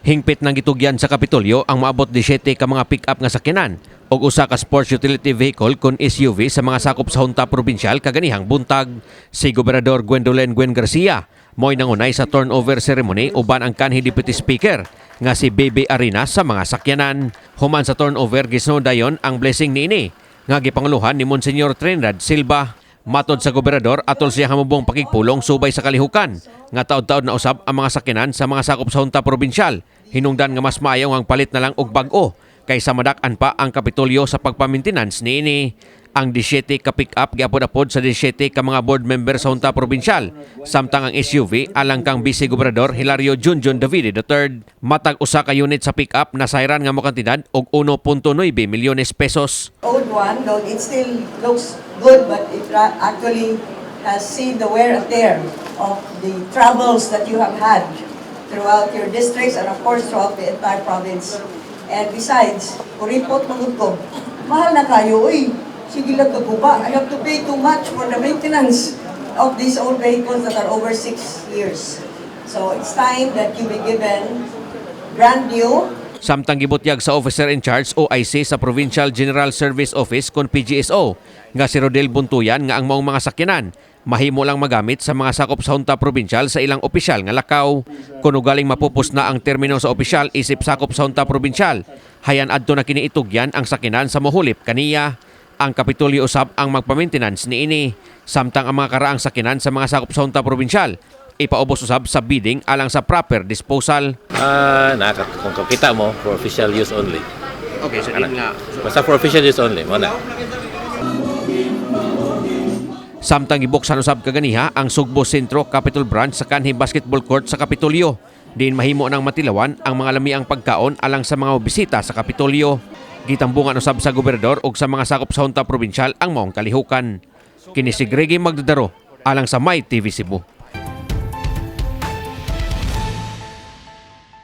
Hingpit nang gitugyan sa Kapitolyo ang moabot 17 ka mga pick-up nga sakyanan ug usa ka sports utility vehicle kon SUV sa mga sakop sa Junta Provincial kaganihang buntag. Si Gobernador Gwendolyn Gwen Garcia mo'y nangunay sa turnover ceremony uban ang kanhi Deputy Speaker nga si Bebe Arenas sa mga sakyanan. Human sa turnover, gisunod dayon ang blessing niini nga gipanguluhan ni Monsignor Trinidad Silva. Matod sa gobernador, atol siya hamubong pakigpulong subay sa kalihukan nga taod-taod na usab ang mga sakyanan sa mga sakop sa Junta Provincial. Hinungdan nga mas maayo ang palit na lang og bag-o kaysa madak-an pa ang Kapitolyo sa pagpa-maintenance niini. Ang 17 ka pick-up giapod-apod sa 17 ka mga board member sa Junta Provincial. Samtang ang SUV alang kang Vice Gobernador Hilario Junjun Davide III. Matag usa ka unit sa pick-up nasayran nga mokantidad og 1.9 milyones pesos. Old one, though it still looks good, but it actually has seen the wear and tear of the travels that you have had throughout your districts and, of course, throughout the entire province. And besides, kuripot man ko, mahal na kayo, uy, sige lang kaguba. I have to pay too much for the maintenance of these old vehicles that are over 6 years. So it's time that you be given brand new. Samtang gibutyag sa Officer in Charge, OIC, sa Provincial General Service Office kon PGSO nga si Rodel Buntuyan nga ang maong mga sakyanan mahimo lang magamit sa mga sakop sa Junta Provincial sa ilang opisyal nga lakaw. Kung ugaling mapupos na ang termino sa opisyal isip sakop sa Junta Provincial, hayan adto na kini itugyan ang sakyanan sa mohulip kaniya. Ang Kapitolyo usab ang magpa-maintenance niini. Samtang ang mga karaang sakyanan sa mga sakop sa Junta Provincial ipaubos usab sa bidding alang sa proper disposal. Ah, naka kung kita mo, for official use only. Okay, so Ana. Nga Basta for official use only, mo na. Samtang gibuksan usab kaganiha ang Sugbo Sentro Capitol Branch sa kanhi basketball court sa Kapitolyo. Diin mahimo ng matilawan ang mga lamiang pagkaon alang sa mga bisita sa Kapitolyo. Gitambungan usab sa gobernador ug sa mga sakop sa Junta Provincial ang maong kalihukan. Kini si Greggy Magdadaro alang sa My TV Cebu.